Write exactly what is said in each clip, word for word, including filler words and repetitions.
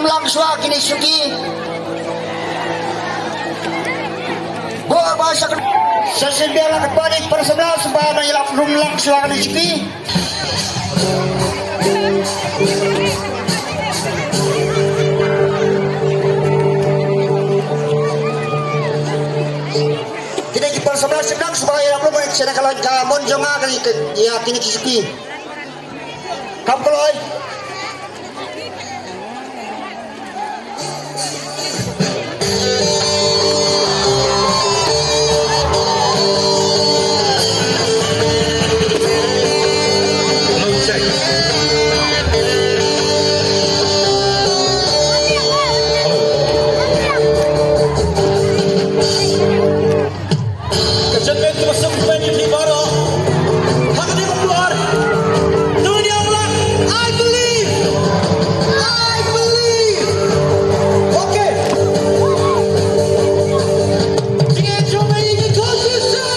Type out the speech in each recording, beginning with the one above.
Lang shuwa kine ki shuki. Bor ba sa, sa shisien biang la ka palik para samla shuwa ban ïalap rum lang shuwa kine ki shuki. Kine ki para samla shisien biang shuwa ïalap rum ban ïa ka mon jong nga kine ki, ïa kine ki shuki. Kam kloi. Ka jingpynbeit ka ba sngewbha ïa phi baroh. Ha ka dei ka por. To ngin ïa leh, I believe. I believe. Okay. Jingïaid jong me ïa ngi, God bless you.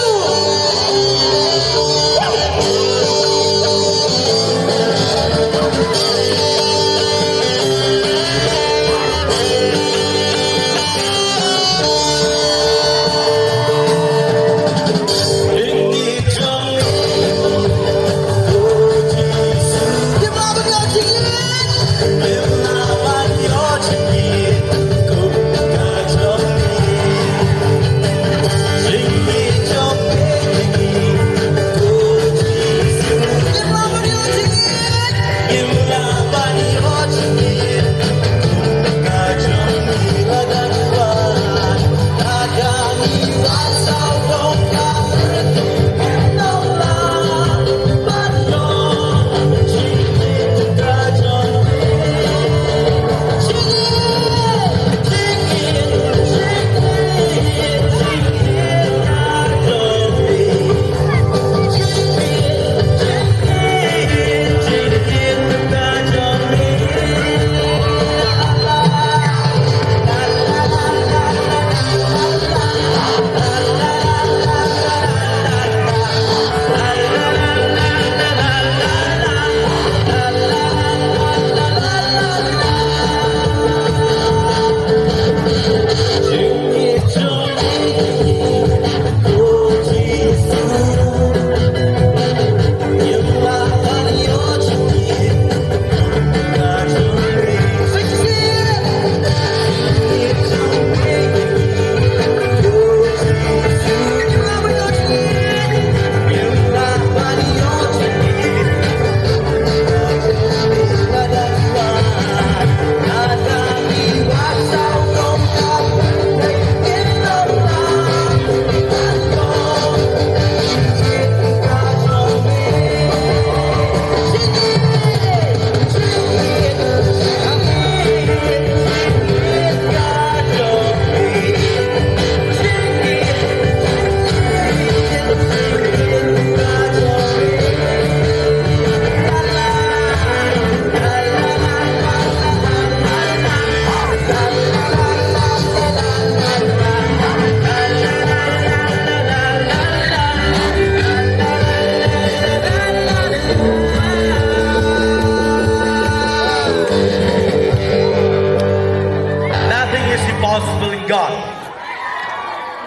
Nothing is impossible in God.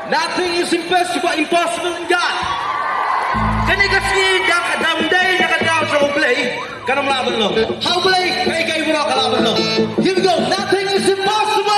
Nothing is impossible, impossible in God. Kane ka sngi da ka dam dei da ka daw jong U Blei. Kan ym lah ban long. Ha U Blei kaei kaei baroh ka lah ban long. Here we go. Nothing is impossible.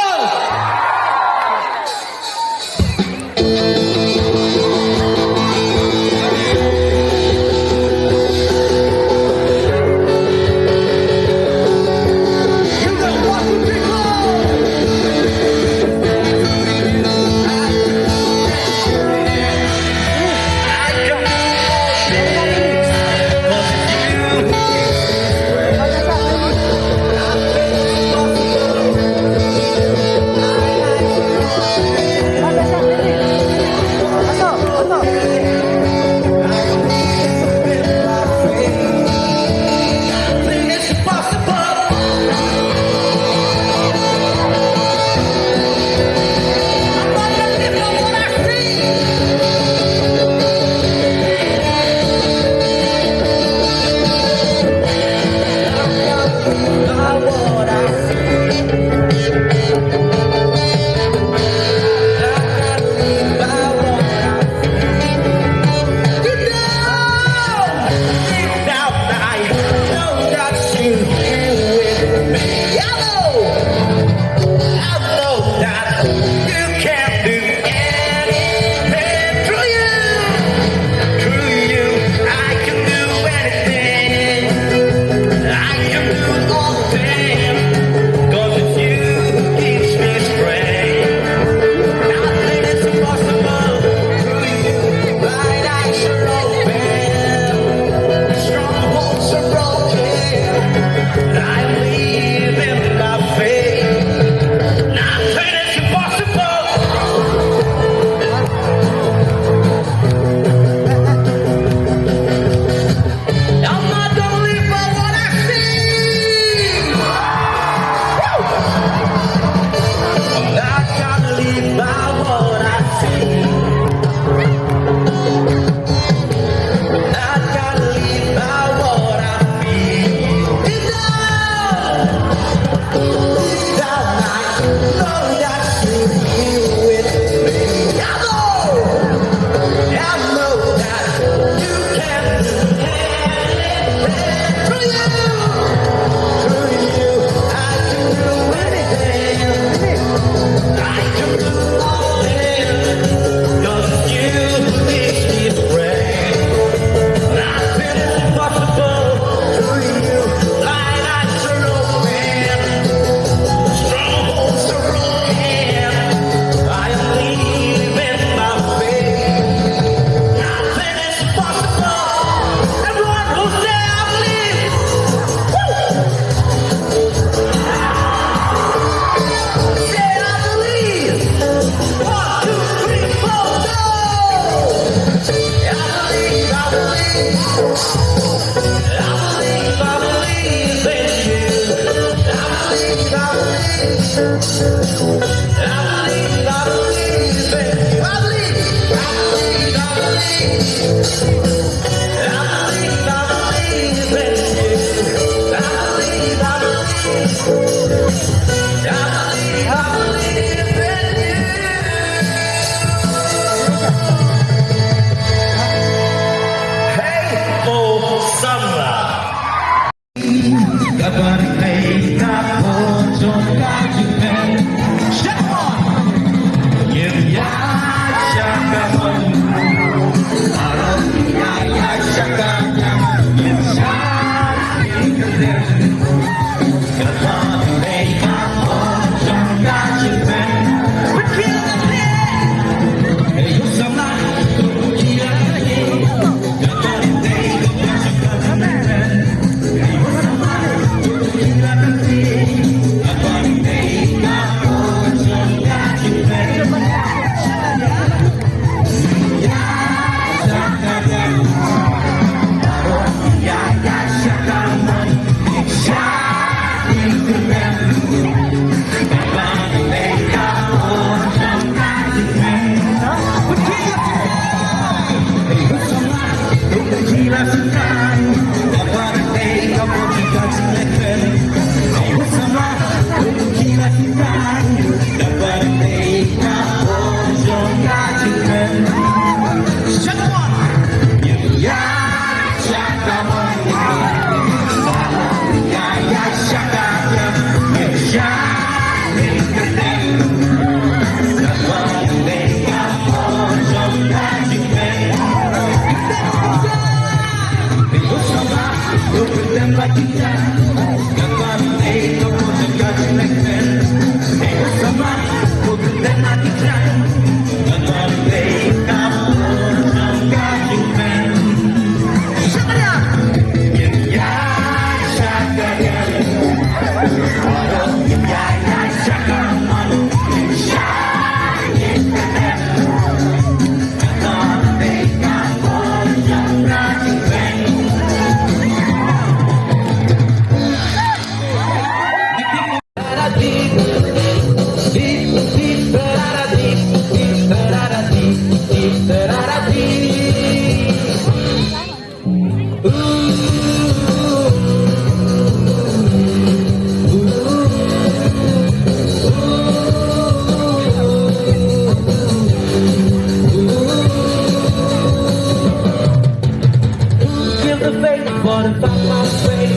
Who give the faith for the fight must pray?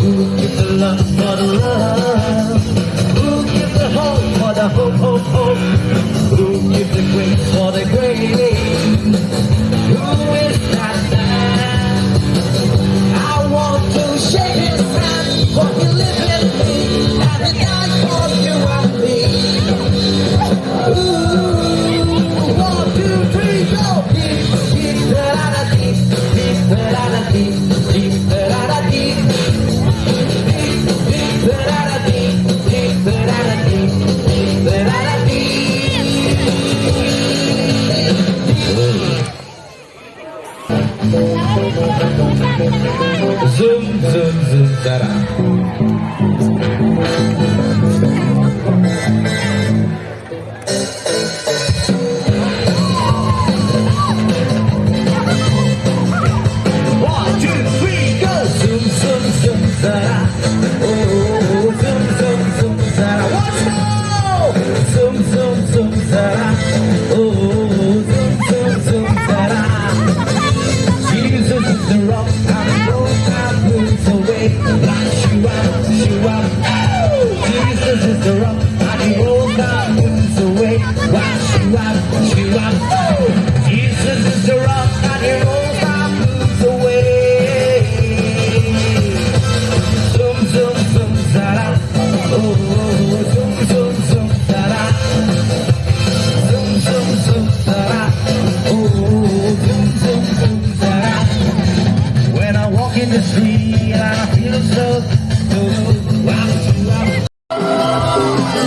Who give the love for the love? Who give the hope for the hope, hope, hope? Who give the grace for the grace? Who is that man? I want to shake his hand, for he lives in me, and he died for you and me. Ooh, one, two, three, go! Deep, deep, da, da, da, deep, deep, da, da, da, deep, deep, da, da, da, deep. Deep, deep, da, da, da, deep, deep, da, da, da, deep, deep, da, da, da, deep. Zoom, zoom, zoom, zara. One, two, three, go! Zoom, zoom, zoom, zara. Oh, zoom, zoom, zoom, zara. Once more! Zoom, zoom, zoom, zara. Oh, zoom, zoom, zoom, zara. Jesus is the rock, and he rolls mountains away. Like Shiva, Shiva. Oh! Jesus is the rock, and he rolls mountains away. Like Shiva, Shiva. Oh! Jesus is the rock, and he rolls mountains away. Zoom, zoom, zoom, zara. Oh, zoom, zoom, zoom, zara. Zoom, zoom, zoom, zara. Oh, zoom, zoom, zoom, zara. When I walk in the street, I feel so good. Wow, wow.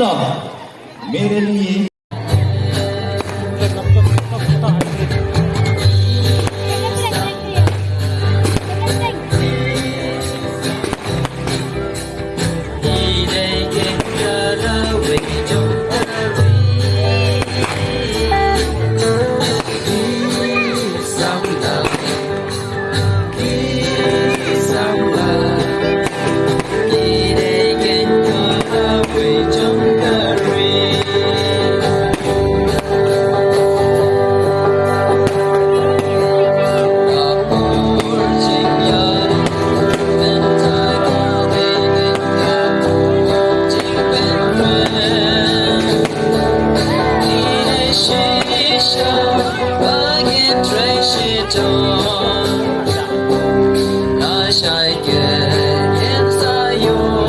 मेरे लिए